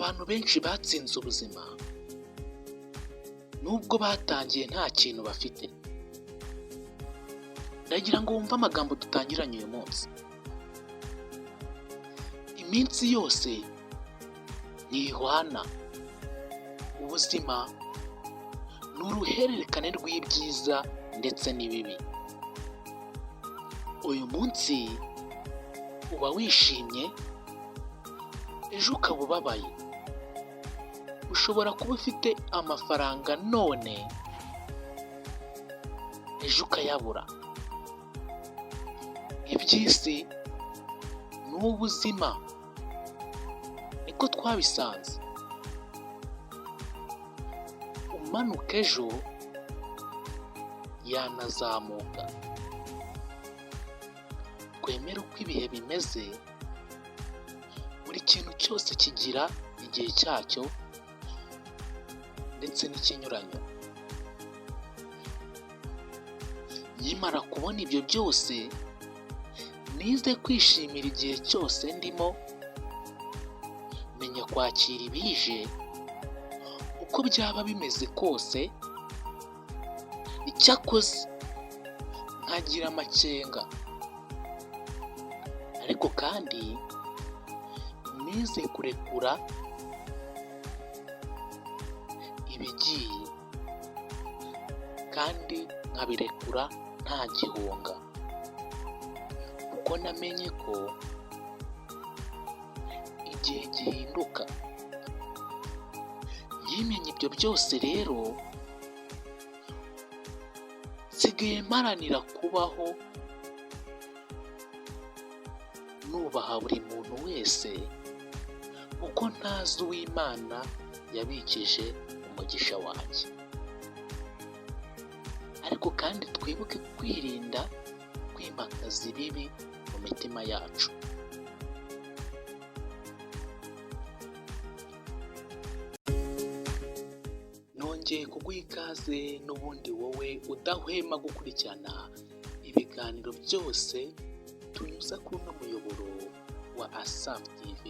Abantu benshi batsinze ubuzima nubwo batangiye nta kintu bafite. Ndagira ngo wumve amagambo dutangiranye uyu munsi. Iminsi yose ntihwana. Ubuzima ni uruhererekane rw'ibyiza ndetse n'ibibi. Uyu munsi uba wishimye, ejo ukaba ubabaye. Ushobora kuba ufite amafaranga none, ejo ukayabura. Iby'isi ni ubuzima, niko twabisanze. Umanuka ejo yanazamuka. Twemere uko ibihe bimeze, buri kintu cyose kigira igihe cyacyo ndetse n'ikinyuranyo. Nkimara kubona ibyo byose, nize kwishimira igihe cyose ndimo, menya kwakira ibije uko byaba bimeze kose, icyakoze nkagira amakenga. Ariko kandi nize kurekura ibigiye kandi nkabirekura nta gihunga, kuko namenye ko igihe gihinduka. Nkimenya ibyo byose rero, nsigaye mparanira kubaho nubaha buri muntu wese, kuko ntazi uw'Imana yabikije umugisha wanjye. Ariko kandi twibuke kwirinda kwimakaza ibibi mu mitima yacu. Nongeye kuguha ikaze n'ubundi wowe udahwema gukurikirana ibiganiro byose tunyuza kuri uno muyoboro wa Asafu TV.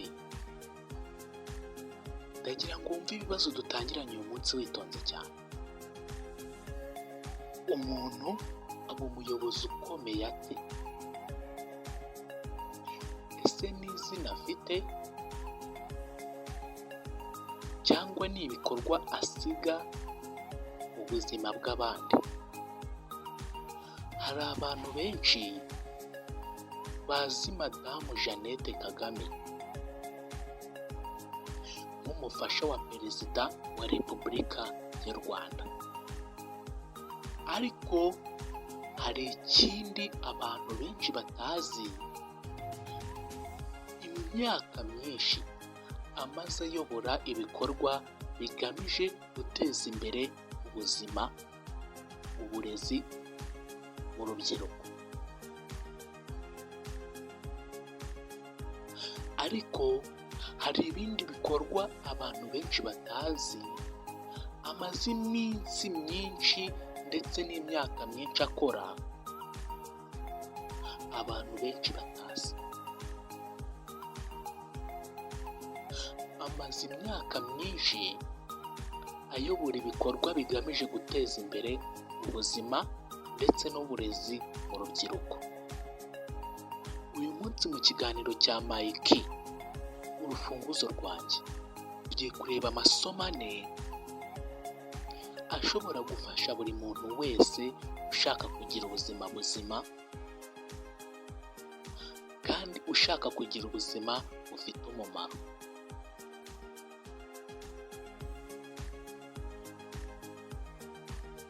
Ndagira ngo wumve ibibazo dutangiranye uyu munsi witonze cyane. Umuntu aba umuyobozi ukomeye ate? Ese ni izina afite cyangwa ni ibikorwa asiga mu buzima bw'abandi? Hari abantu benshi bazi Madamu Jeannette Kagame nk'umufasha wa Perezida wa Repubulika y'u Rwanda, ariko hari ikindi abantu benshi batazi, imyaka myinshi amaze ayobora ibikorwa bigamije guteza imbere ubuzima, uburezi mu rubyiruko. Ariko hari ibindi bikorwa abantu benshi batazi, amaze iminsi myinshi ndetse n'imyaka myinshi akora, abantu benshi batazi. Amaze imyaka myinshi ayobora ibikorwa bigamije guteza imbere ubuzima ndetse n'uburezi mu rubyiruko. Uyu munsi mu kiganiro cya Mayiki urufunguzo rwanjye, tugiye kureba amasomo ane ashobora gufasha buri muntu wese ushaka kugira ubuzima buzima kandi ushaka kugira ubuzima bufite umumaro.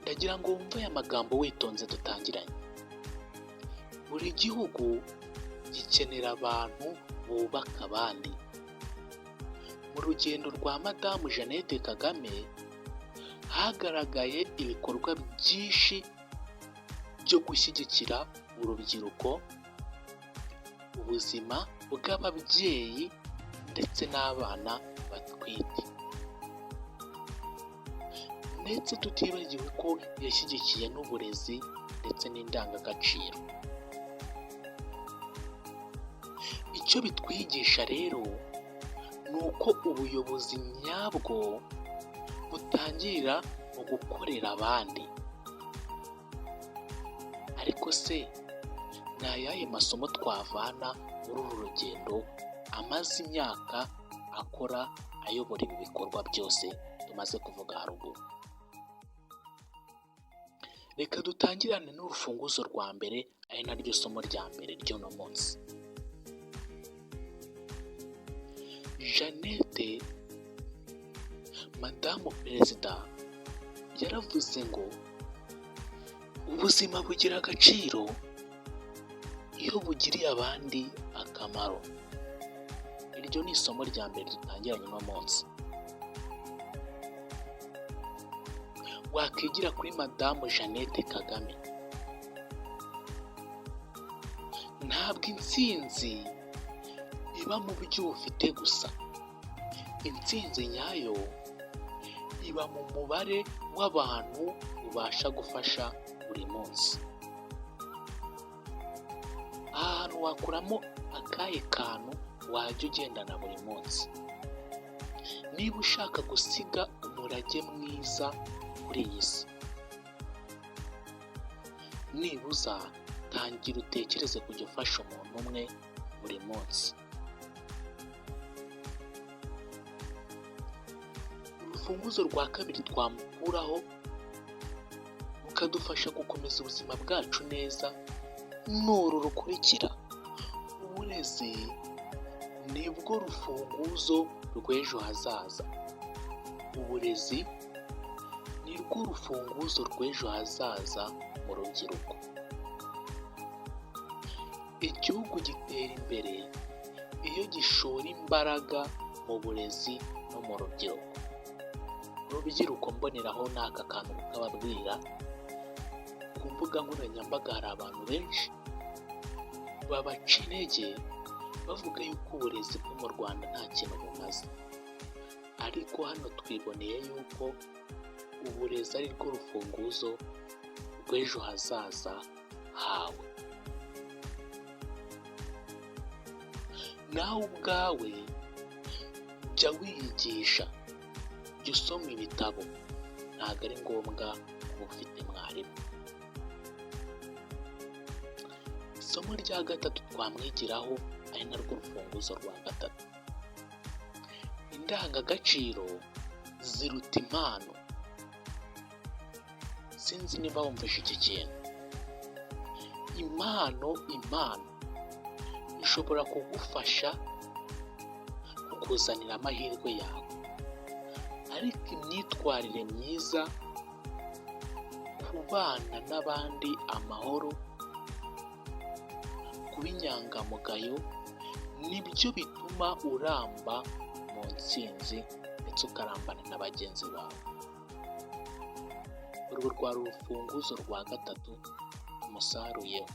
Ndagira ngo wumve aya magambo witonze dutangiranye. Buri gihugu gikenera abantu bubaka abandi. Mu rugendo rwa Madamu Jeannette Kagame hagaragaye ibikorwa byinshi byo gushyigikira urubyiruko, ubuzima bw'ababyeyi ndetse n'abana batwite, ndetse tutibagiwe ko yashyigikiye n'uburezi ndetse n'indangagaciro. Icyo bitwigisha rero ni Ni uko ubuyobozi nyabwo butangirira mu gukorera abandi. Ariko se ni ayahe masomo twavana muri uru rugendo amaze imyaka akora, ayobora ibi bikorwa byose tumaze kuvuga haruguru? Reka dutangirane n'urufunguzo rwa mbere, ari naryo somo rya mbere ry'uno munsi. Jeannette, madamu perezida, yaravuze ngo ubuzima bugira agaciro iyo bugiriye abandi akamaro. Iryo ni isomo rya mbere dutangiranye uno munsi. Wakwigira kuri madamu Jeannette Kagame. Ntabwo intsinzi iba mu byo ufite gusa, intsinzi nyayo iba mu mubare w'abantu ubasha gufasha buri munsi. Aha hantu wakuramo akahe kantu wajya ugendana buri munsi? Niba ushaka gusiga umurage mwiza kuri iyi si, nibuza tangira utekereze kujya ufasha umuntu umwe buri munsi. Urufunguzo rwa kabiri twamukuraho rukadufasha gukomeza ubuzima bwacu neza ni uru rukurikira: uburezi nibwo rufunguzo rw'ejo hazaza. Uburezi ni rwo rufunguzo rw'ejo hazaza mu rubyiruko. Igihugu gitera imbere iyo gishora imbaraga mu burezi no mu rubyiruko. Rubyiruko, mboneraho n'aka kantu kukababwira, ku mbuga nkoranyambaga hari abantu benshi babaca intege bavuga yuko uburezi bwo mu Rwanda nta kintu bumaze, ariko hano twiboneye yuko uburezi ari rwo rufunguzo rw'ejo hazaza hawe. Nawe ubwawe jya wiyigisha, jya usoma ibitabo, ntabwo ari ngombwa kuba ufite mwarimu. Isomo rya gatatu twamwigiraho, ari narwo rufunguzo rwa gatatu: indangagaciro ziruta impano. Sinzi niba wumvishe iki kintu. Impano ishobora kugufasha kukuzanira amahirwe yawe, ariko imyitwarire myiza, kubana n'abandi amahoro, kuba inyangamugayo, nibyo bituma uramba mu ntsinzi ndetse ukarambana na bagenzi bawe. Urwo rwari urufunguzo rwa gatatu tumusaruyeho.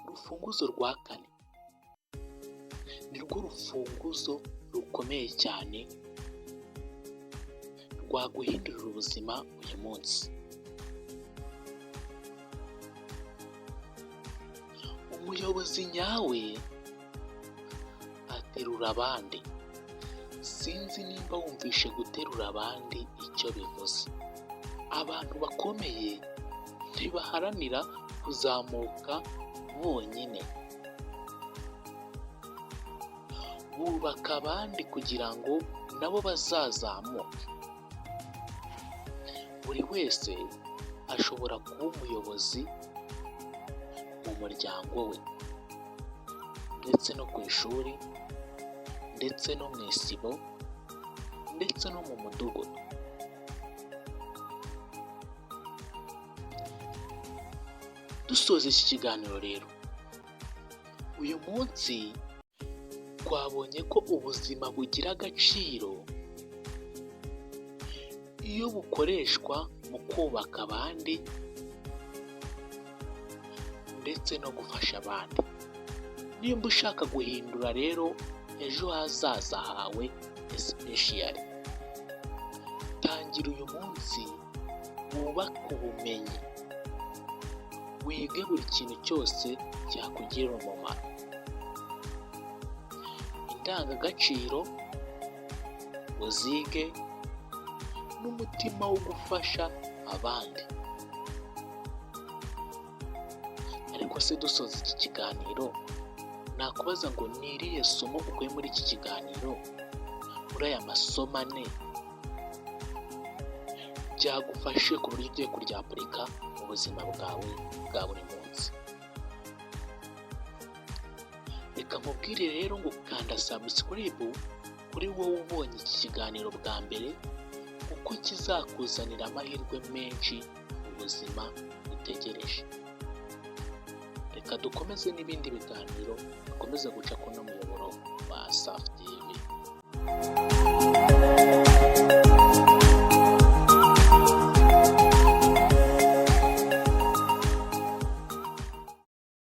Urufunguzo rwa kane ni rwo rufunguzo rukomeye cyane rwaguhindurira ubuzima uyu munsi. Umuyobozi nyawe aterura abandi. Sinzi nimba wumvishe guterura abandi icyo bivuze. Abantu bakomeye ntibaharanira kuzamuka bonyine, bubaka abandi kugira ngo nabo bazazamuke. Buri wese ashobora kuba umuyobozi mu muryango we, ndetse no ku ishuri, ndetse no mu isibo, ndetse no mu mudugudu. Dusoza iki kiganiro rero, uyu munsi twabonye ko ubuzima bugira agaciro iyo bukoreshwa mu kubaka abandi ndetse no gufasha abandi. Nimba ushaka guhindura rero ejo hazaza hawe especially, tangira uyu munsi wubake ubumenyi, wige buri kintu cyose cyakugirira umumaro. Indangagaciro uzige n'umutima wo gufasha abandi. Ariko se dusoza iki kiganiro, nakubaza ngo ni irihe somo ukuye muri iki kiganiro, muri aya masomo ane, byagufashe ku buryo ugiye kuryapurika mu buzima bwawe bwa buri munsi? Reka nkubwire rero ngo kanda subscribe kuri wowe ubonye iki kiganiro bwa mbere, kuko kizakuzanira amahirwe menshi mu buzima utegereje. Reka dukomeze n'ibindi biganiro bikomeza guca kuno muyoboro wa Safi TV.